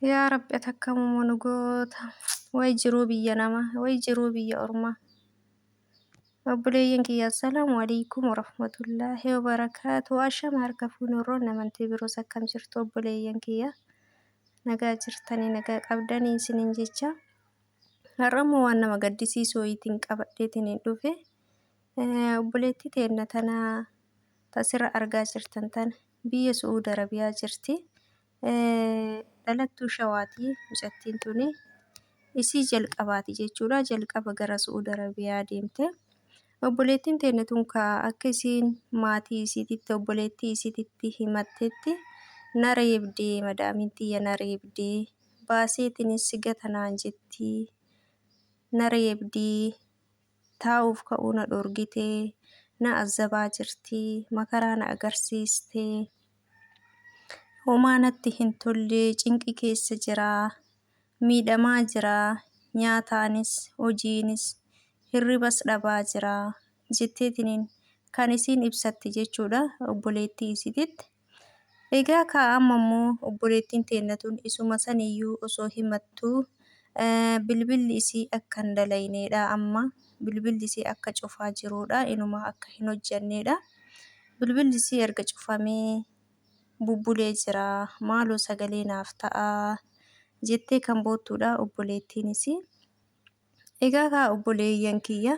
Yaa Rabbi ati akkamuma nu goota. Way jiruu biyya namaa, way jiruu biyya ormaa. Obboleeyyan kiyya assalaamu alaikum warahmatullaahi wabarakaatu. Ashama harka fuune warroonni amantii biroos akkam jirtu obboleeyyan kiyya. Nagaa jirtanii nagaa qabdanii isiniin jecha. Har'ammoo waan nama gaddisiisu wayiitiin qabadheetiin hin dhufe. Obboleettii teenna tana tasirra argaa jirtan tana biyya Su'uud Arabiyaa jirti. Dhalattuu Shawaati mucattiin tuni. Isii jalqabaati jechuudha. Jalqaba gara Su'uud Arabiyaa deemte. Obboleettiin teenna tun ka akka isiin maatii isiititti obboleettii isiititti himattetti na reebdee madaamiin tiyya na reebdee baaseetinis si gata naan jetti na reebdii taa'uuf ka'uu na dhoorgite na azzabaa jirti makaraa na agarsiiste homaa natti hin tolle cinqii keessa jira miidhamaa jira nyaataanis hojiinis hirribas dhabaa jira jetteetiniin kan isiin ibsatte jechuudha obboleettii isiititti. Egaa kaa amma immoo obboleettiin teenna tun isuma saniyyuu osoo himattuu bilbilli isii akka hin dalayneedha amma bilbilli isii akka cufaa jiruudha inuma akka hin hojjanneedha. Bilbilli isii erga cufamee bubbulee jira maaloo sagalee naaf ta'aa jettee kan boottuudha obboleettiin isii. Egaa kaa obboleeyyan kiyya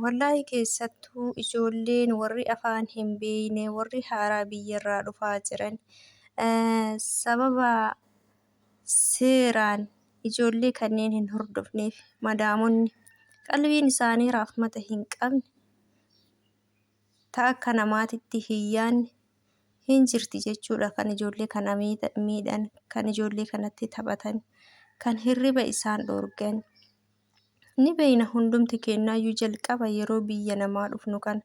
wallaahi keessattuu ijoolleen warri afaan hin beekne warri haaraa biyyarraa dhufaa jiran sababa seeraan ijoollee kanneen hin hordofneef madaamonni qalbiin isaanii raafmata hin qabne ta akka namaatitti hin yaanne hin jirti jechuudha. Kan ijoollee kana miidhan, kan ijoollee kanatti taphatan, kan hirriba isaan dhoorgan. Ni beeyna hundumti keennaayyuu jalqaba yeroo biyya namaa dhufnu kana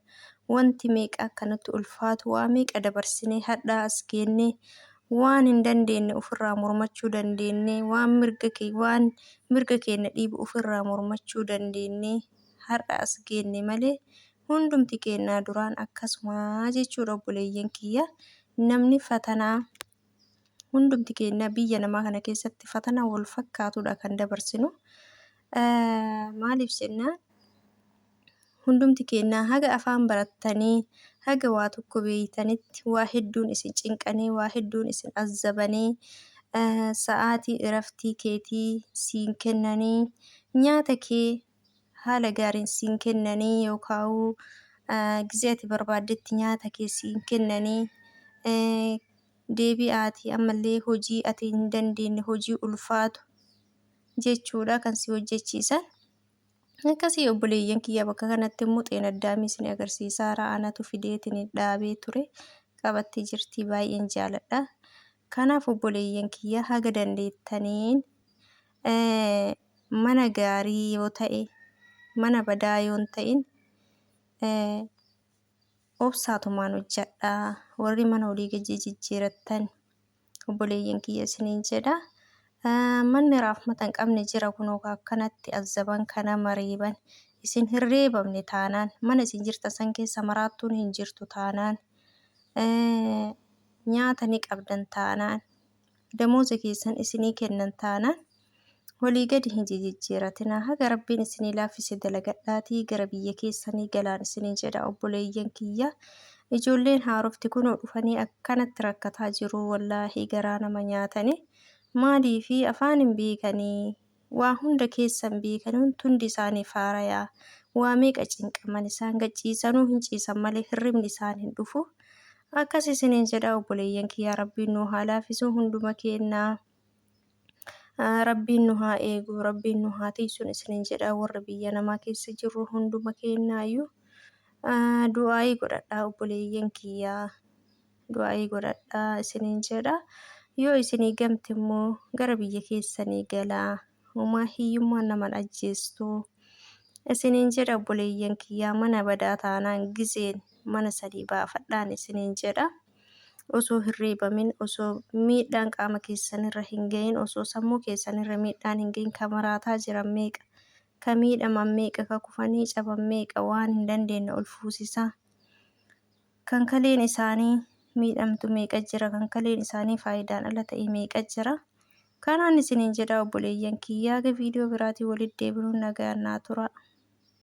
wanti meeqa akka nutti ulfaatu waa meeqa dabarsinee hadhaa as geennee waan hin dandeenne ofirraa mormachuu dandeennee waan mirga kee waan mirga keenna dhiibu ofirraa mormachuu dandeennee har'a as geenne malee Hundumti keennaa duraan akkasuma jechuudha obboleeyyan kiyya. Namni fatanaa hundumti keennaa biyya namaa kana keessatti fatanaa wal fakkaatudha kan dabarsinu. Maaliif jennaan hundumti keennaa haga afaan barattanii haga waa tokko beeytanitti waa hedduun isin cinqanii waa hedduun isin azzabanii sa'aatii iraftii keetii siin kennanii nyaata kee haala gaariin siin kennanii yookaa'uu gizee ati barbaaddetti nyaata kee siin kennanii deebi'aati ammallee hojii ati hin dandeenye hojii ulfaatu jechuudha kan si hojjechiisan. Akkasii obboleeyyan kiyya bakka kanatti immoo xeenaddaamii isin agarsiisaa ra'anatu fideetiin dhaabee ture qabattee jirti baay'een jaaladha. Kanaaf obboleeyyan kiyya haga dandeettaniin mana gaarii yoo ta'e mana badaa yoo hin ta'in obsaatumaan hojjadhaa warri mana olii gadi jijjiirattan obboleeyyan kiyya isiniin jedha. Manni raafmata hin qabne jira kunoo akkanatti azzaban kana mareeban isin hin reebamne taanaan mana isin jirtan san keessa maraattuun hin jirtu taanaan nyaata ni qabdan taanaan damooza keessan isinii kennan taanaan walii gadi hin jijijjiiratinaa haga rabbiin isinii laaffise dalagadhaatii gara biyya keessanii galaan isiniin jedha obboleeyyan kiyya ijoolleen haarofti kunoo dhufanii akkanatti rakkataa jiru wallaahi garaa nama nyaatani maaliifi afaan hin beekanii waa hunda keessa hin beekani hundi isaanii faarayaa waa meeqa cinqaman isaan gachiisanuu hin ciisan malee hirribni isaan hin dhufu akkas isiniin jedha obboleeyyan kiyyaa rabbiin nu haa laafisu hunduma keennaa rabbiin nu haa eegu rabbiin nu haa tiisun isiniin jedha warri biyya namaa keessa jirru hunduma keennaayyuu du'aayii godhadhaa obboleeyyan kiyyaa du'aayii godhadhaa isiniin jedha yoo isinii gamte immoo gara biyya keessanii galaa homaa hiyyummaan naman ajjeestu isiniin jedha obboleeyyan kiyyaa mana badaa taanaan gizeen mana sanii baafadhaan isiniin jedha. Osoo hin reebamin, osoo miidhaan qaama keessanirra hin gahin, osoo sammuu keessanirra miidhaan hin gahin ka maraataa jiran meeqa, ka miidhaman meeqa, ka kufanii caban meeqa waan hin dandeenye ol fuusisaa. Kan kaleen isaanii miidhamtu meeqa jira, kan kaleen isaanii faayidaan ala ta'e meeqa jira. Kanaan isiniin jedha obboleeyyan kiyyaa, haga viidiyoo biraatiin walitti deebinuun nagaan naa tura.